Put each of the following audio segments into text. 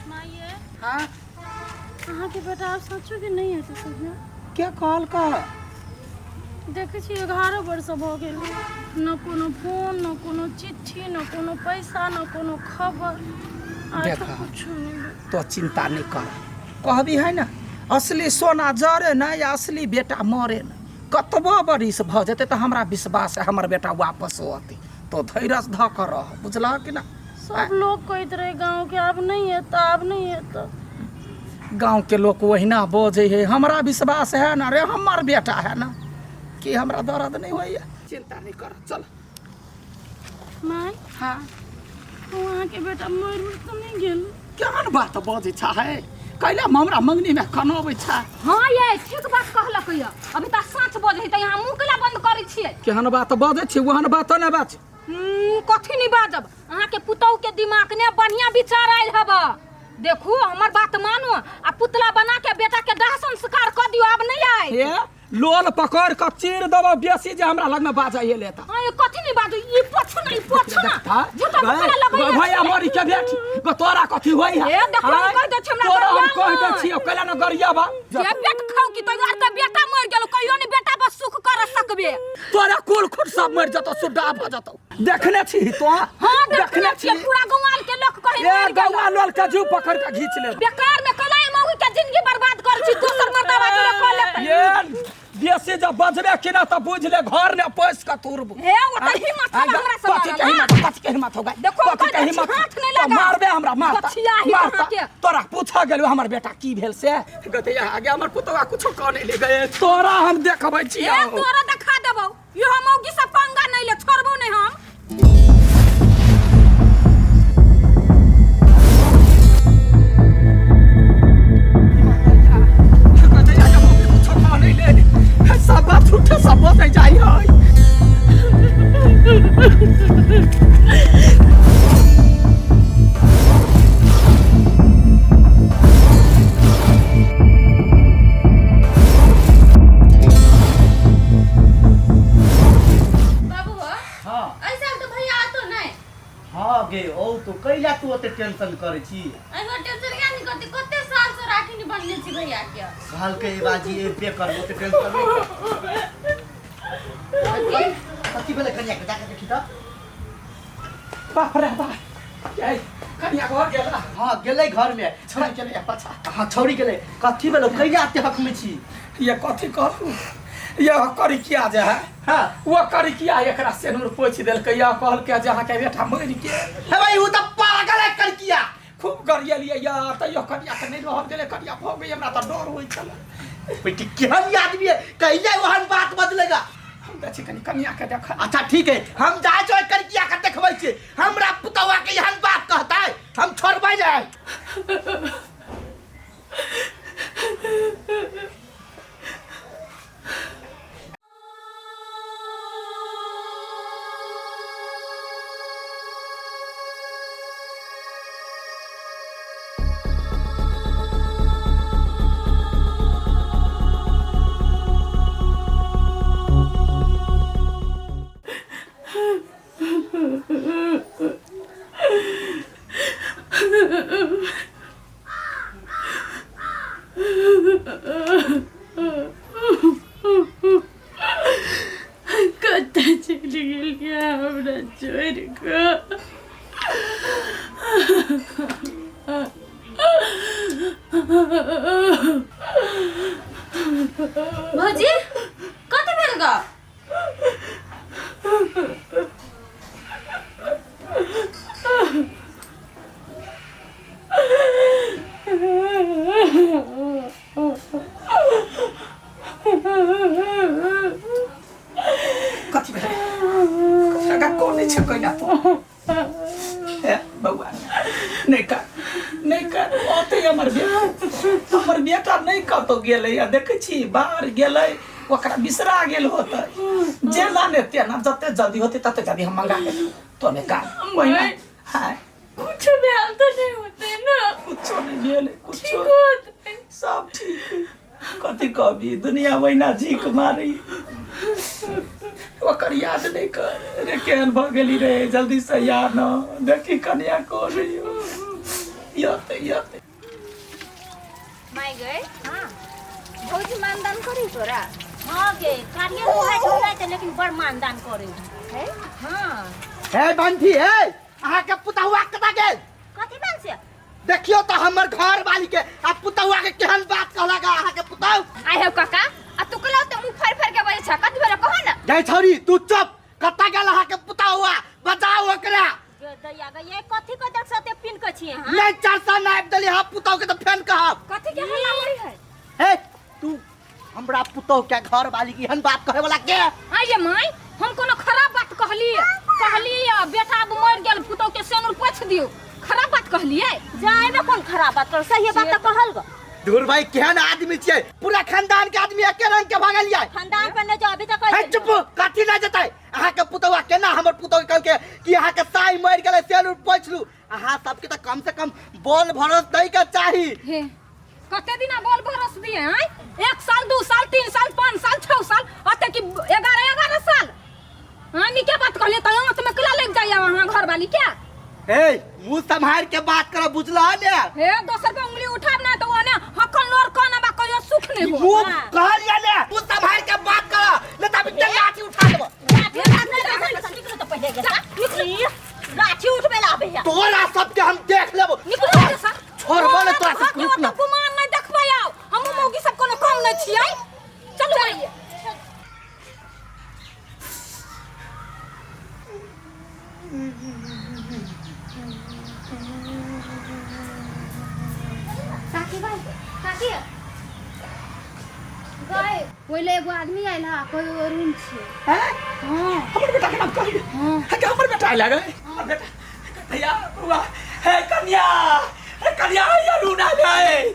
माइये। हाँ। अहाँके बेटा आब सचो के नहि हेतै कहियो। के कहल का? देखै छी 11 वर्ष भऽ गेल, न कोनो फोन, न कोनो चिट्ठी, न कोनो पैसा, न कोनो खबर, आर तऽ देखा। कुछो नहि भेल। तो चिंता नहीं कर, कहबी है ना, असली सोना जरे ना या असली बेटा मरे ना। कतबो बरिस भऽ जेतै तऽ हमरा विश्वास है हमर बेटा वापस अतै। तो धैर्य धऽ कऽ रह, बुझलह कि ना? सब लोग कहैत रहे गाँव के, आब नहीं हेतै, आब नहीं हेतै। गाँव के लोग ओहिना बजै है, हमरा विश्वास है ना रे, हमर बेटा है ना, कि हमरा दर्द नहीं होइए। चिंता नहीं कर, चल। माय। हाँ। अहाँके बेटा मरि उरि तऽ नहि गेल? केहन बात बजै छ है, कैला हमरा मंगनी में कनबै छ? हाँ ये ठीक बात कहलक ये, अभी तऽ साँच बजै तऽ यहाँ मुँह कैला बंद करै छियै? केहन बात बजै छी, ओहन बात नहि बाज। कथी नहीं बाजब? अहाँके पुतहु के दिमाग ने बढ़िया विचार आयल हब। देखू, हमर बात मानू आ पुतला बना के बेटा के दाह संस्कार कर दियो, आब नहीं आए। हे लोल पकड़ के चीर देबो बेसी जे हमरा लग में बाजै एले त। हाँ, ये कथी नहीं बाजू, ई पोछू ना, ई पोछू ना। देखता? झूठा मुखड़ा लगैया भैया छै। मरी के बेटी, गो तोरा कथी होई है? ए, देखो, हम आँय? कहि दै छी, हमरा तोरा हम गरिया कहि दै नहि। छियौ, कैला न गरियाबा? जे पेट खाउ की तो यार, त बेटा मर गेल, कहियो नहीं बेटा पर सुख कर सकबे। तोरा कुल खुट सब मर जतौ, सुड्डा भ जतौ। देखने छी तो? हाँ, देखने छियै, पूरा गौआल के लोक कहि ए मरि गेल। गौआ लोल के जीव पकड़ के घींच ले। बेकार में कलाई मौगी के जिंदगी बर्बाद कर छी, दोसर मर्दाबा जोरे कऽ लेतै। ये बेसी जब बजबे कि ना तऽ बुझ ले घर ने पैस के तुरबू। हे ओ तऽ हिम्मत छल हमरा से कथी के मारल, हिम्मत, कथी के हिम्मत हो गई? देखो, कथी के कहि दै छी, हिम्मत? हाथ नहि तो लगा। मारबे हमरा, मारता, बचिया ही मारता। अहाँके। तोरा पूछा गेलो हमर बेटा की भेल से? गतैया आगे हमर पुतवा कुछो कह नहीं ले गए, तोरा हम देखबै छी। ए तोरा देखा देबौ, यो मौगी से पंगा नहीं ले, छोड़बो नहीं हम। गतैया के मौगी कुछो कह नहीं ले, सब बात झूठे सब बोले जाई है। बाबू हो। हाँ। एहि साल तऽ भैया आतो नहि। हाँ गे, ओ तो कैला तू ओते टेंशन करै छी? एगो टेंशन किया नहि करती, कते साल से राखी नहि बनने छी भैया के। कहलकै ए बाजी एबे कर, ओते टेंशन नहि कर। कथी भेलै कनिया के? जाके देखी तऽ। बाप रे बाप, ए कनिया घर गेला? हाँ गेलै घर में। छोड़ा गेलै पछा? हाँ छौड़ी गेलै। कथी भेलौ, कैला एते हक में छी? ये कथी कहू, ये करी किया जे है? हाँ। वो करी किया एकरा सेनुर पोछि देलकै, या कहलकै जे अहाँके बेटा मरि गेल। हे भाई, उ तऽ पागल है करिकिया। खूब गरियलियै या तैयो कनिया के नहि रहल गेलै, कनिया भऽ गेलै। हमरा तऽ डर होइ छलै। बेटी केहन आदमी है, कहिया ओहन बात बदलेगा। हम जाइ छी कनि कनिया के देखऽ। अच्छा ठीक है, हम जाइ छियै करिकिया के देखबै छियै। हमरा पुतौआ के एहन बात कहतै, हम छोड़बै नहि। कतऽ चलि गेलियै हमरा छोड़ि कऽ? भौजी, कथी भेल ग? कथी भेलै? कथी कोन छै कैला तो? ए बौआ, नहि कर, नहि कर। ओते हमर बेटा, हमर बेटा नहि कतौ गेलै। आ देखै छी बाहर गेलै, ओकरा बिसरा गेल होतै। जेना ने तेना जते जल्दी होतै तते जल्दी हम मंगा के तो नहि कर ओहिना। हाय, कुछो भेल तऽ नहि होतै ने? कुछो नहि भेलै, कुछो। ठीक होतै? सब ठीक है। कथी कहबी, दुनिया वहिना झीक मारी। ओकर याद नहि कर रे, केहन भऽ गेली रे। जल्दी से या न देखी कनिया को रही। यते यते माय गए। हां, भौजी मानदान करी तोरा? हाँ गे, कार्य बुझाइ छै बुझाइ छै, लेकिन बड़ मानदान करे है। हाँ। हे बंठी, हे, अहाँ के पुतहुआ कतऽ गेल? कथी बात से? देखियो तऽ हमर घर वाली के आ पुतहुआ के केहन बात कहलक अहाँ के पुतहु। आइ हो काका, आ तू कला त मुंह फाड़ फाड़ के बजै छ, कथी भेल कह न? गै छौरी, तू चुप। कतऽ गेल अहाँ के पुतहुआ? बचाओ ओकरा। गे दैया गे, ये कथी के देख सते पिन के छी अहाँ? नहीं, चार साल नापि देली हाँ पुतहु के तऽ फेन कहब। कथी के हल्ला होई है? हे, तू हमरा पुतहु के घर वाली की एहन बात कहे वाला के? आइ ये माय, हम कोनो खराब बात कहली? कहली बेटा अब मर गेल, पुतहु के सेनुर पोछि दियौ। खराब बात कहलिए? जाय में कोन खराब बात कर, सही बात त कहल गो। दूर भाई, केहन आदमी छियै? पूरा खानदान के आदमी एके रंग के भऽ गेलियै। खानदान पर न जाओ अभी तक। हे चुप, कथी नहि जेतै? अहाँ के पुतहुआ केना हमर पुतहु के कहलकै कि अहाँ के साई मरि गेलै, सेनुर पोछि लू। अहाँ सबके तऽ कम से कम बोल भरोस दै के चाही। हे, कते दिना बोल भरोस दिए आय? 1 साल, 2 साल, 3 साल, 5 साल, 6 साल, अते कि 11 11 साल। हाँ, नीके बात कहलिए त आंत में कला लग जाइए अहाँ घर वाली क्या? हे, मुंह सम्हार के बात कर, बुझलह ने? हे, दोसर पे उंगली उठाब ना तो ओने हकन लोर कौन बा कहियो सुख नहीं हो। मुंह कहलिए ने, मुंह सम्हार के बात कर, नहीं तऽ अभी लाठी उठा देबो। निकलो तो पहले गे, निकलो, लाठी उठबे ला आबे। तोरा सबके हम देख लेबो। निकलो गे सा। छोड़बो ने तोरा सबके, रुक ना। गुमान नहीं देखबै आउ, हम मौगी सब कोनो कम नहीं छियै। चलू आइए। काकी भाई, काकी गए, पहिले एगो आदमी आयल हा, कोई अरुण छियै। हैं? हाँ। हमर बेटा के नाम कहिए। हाँ। के हमर बेटा आयल गए? हमर बेटा भैया बउआ, हे कन्या, हे कन्या, अरुण आ गए।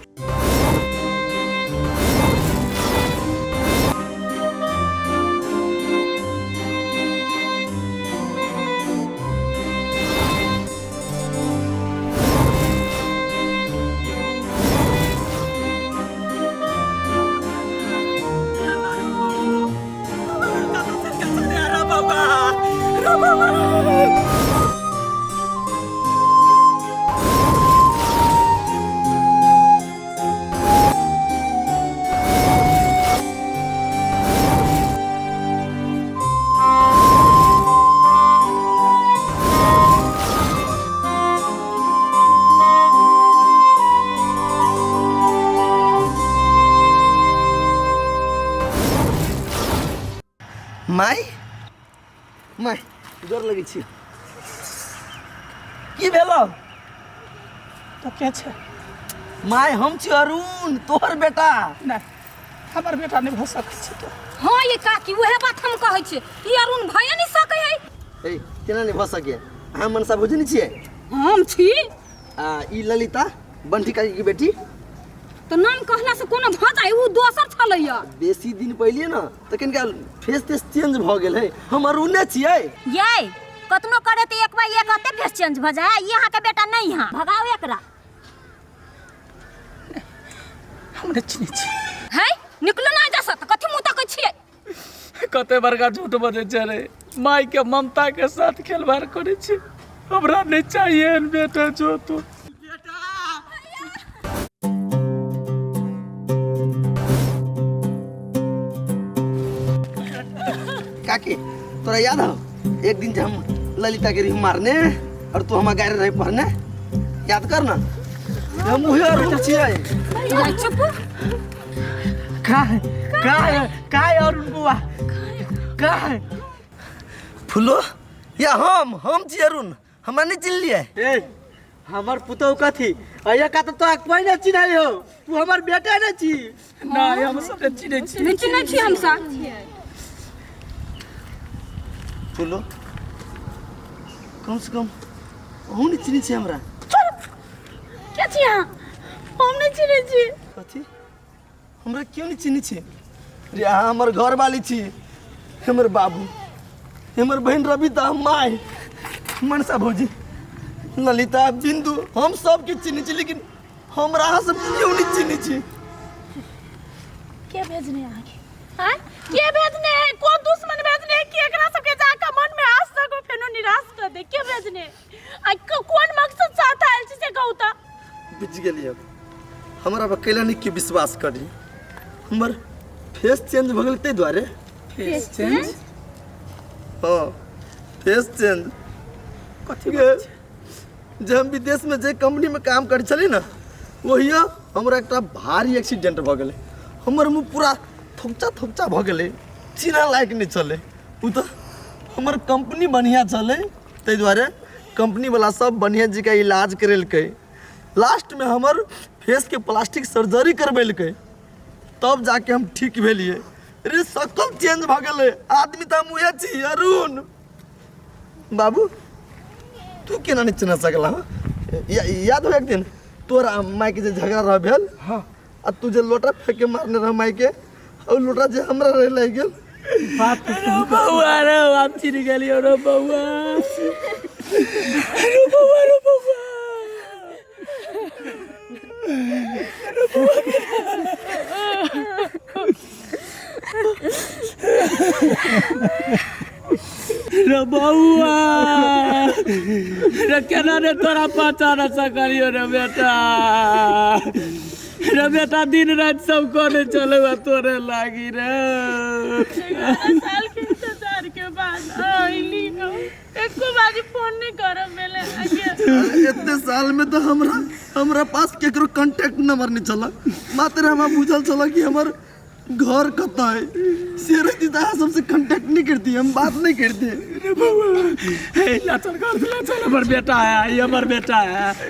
रे बाबा, रे बाबा। माय, माय, गोर लगै छी। की भेलो? तो के छै? माय, हम छी अरुण, तोहर बेटा। नहि, हमर बेटा नहि भऽ सकै छै तो। हाँ ये काकी, उहे बात हम कहै छी, ई अरुण भए नहीं सकै है। ए, केना नहि भऽ सकै? अहाँ मनसा बुझै नहि छियै? हम छी। आ ई ललिता, बंठी काकी के बेटी। तो नाम कहला से कोनो भऽ जाय? उ दोसर छलैया। बेसी दिन पहिले ने तऽ कनिका फेस तेस चेंज भऽ गेल है। हम अरुणे छियै। ये कतनो करे तो एक बार एक अते फेस चेंज भ जाए? ई अहाँ के बेटा नहीं है, भगाओ एकरा। हम नहि चिन्है छी। है, निकलो ना जा सक, कथी मुंह तकै छियै? कते बड़का झूठ बजै छै रे। माय के ममता के साथ खेलवाड़ करै छै। हमरा नहीं चाहिए एहन बेटा जो तू। काकी, तोरा याद हो एक दिन जब हम ललिता के रही मारने और तू हमार गाड़ी रही पढ़ने? याद कर ना, हम वही अरुण छियै। ये चुप। का है, का है, का है अरुण बुआ, का है? फूलो या हम छी अरुण, हमरा नहीं चिन्हलियै? ए, हमर पुतहु कथी अइया का? तऽ तोरा कोई नहीं चिन्है हो, तू हमर बेटा नहीं छी। नहीं, हम सब नहि चिन्है छी। नहीं चिन्है छी हम सब। फूलो, कम से कम अहूँ नहीं चिन्है छी हमरा? के छी अहाँ? हम नहि चिन्है छी। कथी, हमरा क्यों नहीं चिन्है छी रे? अहाँ हमर घर वाली छी, हमर बाबू, हमर बहन रविता, माय, मनसा भौजी, ललिता, बिंदु, हम सबके चिन्है छी, लेकिन हमरा अहाँ सब क्यों नहीं चिन्है छी? के भेजने अहाँके? आँय, के भेजने है? कोन दुश्मन भेजने है कि एकरा सबके जाके मन में आस तक फेनो निराश कर दे? के भेजने आ कोन मकसद साथ आयल छी से कहू तऽ। बुझि गेलियै हमरा पर कैला नहि के विश्वास करी। हमर फेस चेंज भऽ गेल ताहि दुआरे। Face change? हाँ, फेस चेंज। कथी गे, जे हम विदेशमे जे कंपनीमे काम करै छली ने, ओहिया हमरा एकटा भारी एक्सीडेंट भऽ गेलै। हमर मुँह पूरा थोकचा थोकचा भऽ गेलै, चिन्हऽ लायक नहि छलै। ओ तऽ हमर कंपनी बढ़िआँ छलै, ताहि दुआरे कंपनीवला सब बढ़िआँ जकाँ इलाज करेलकै। लास्टमे हमर फेसके प्लास्टिक सर्जरी करबेलकै, तब जाके हम ठीक भेलियै। रे सकल चेंज भऽ गेलै, आदमी तऽ हम उएह छी अरुण बाबू। तू केना नहि चिन्ह सकला? याद हो एक दिन तोरा मायके जे झगड़ा रह भेल? हाँ। आ तू जे लोटा फेंक के मारने रह मायके, और लोटा जे हमरा रह लागि गेल। बात रे बौआ रे, हम चिन्ह गेलियो रे बौआ, रे बौआ, रे बौआ। रे बौआ रे, केना रे तोरा पहचान सकलियो रे बेटा? रे बेटा, दिन राति सब कने चले तोरे लागी रे। 11 साल के इंतजार के बाद अइली हम, एको बारी फोन नहीं करब भेलै अहाँके। एते साल में तो हमरा हमरा पास केकरो कांटेक्ट नंबर नहीं छला, मात्र हमरा बुझल छला कि हमर घर कतऽ है। से रहती तऽ अहाँ सबसे कांटेक्ट नहीं करती, हम बात नहीं करते। रे बौआ, हे ला चल घर, ला चल, हमर बेटा है ये, हमर बेटा है।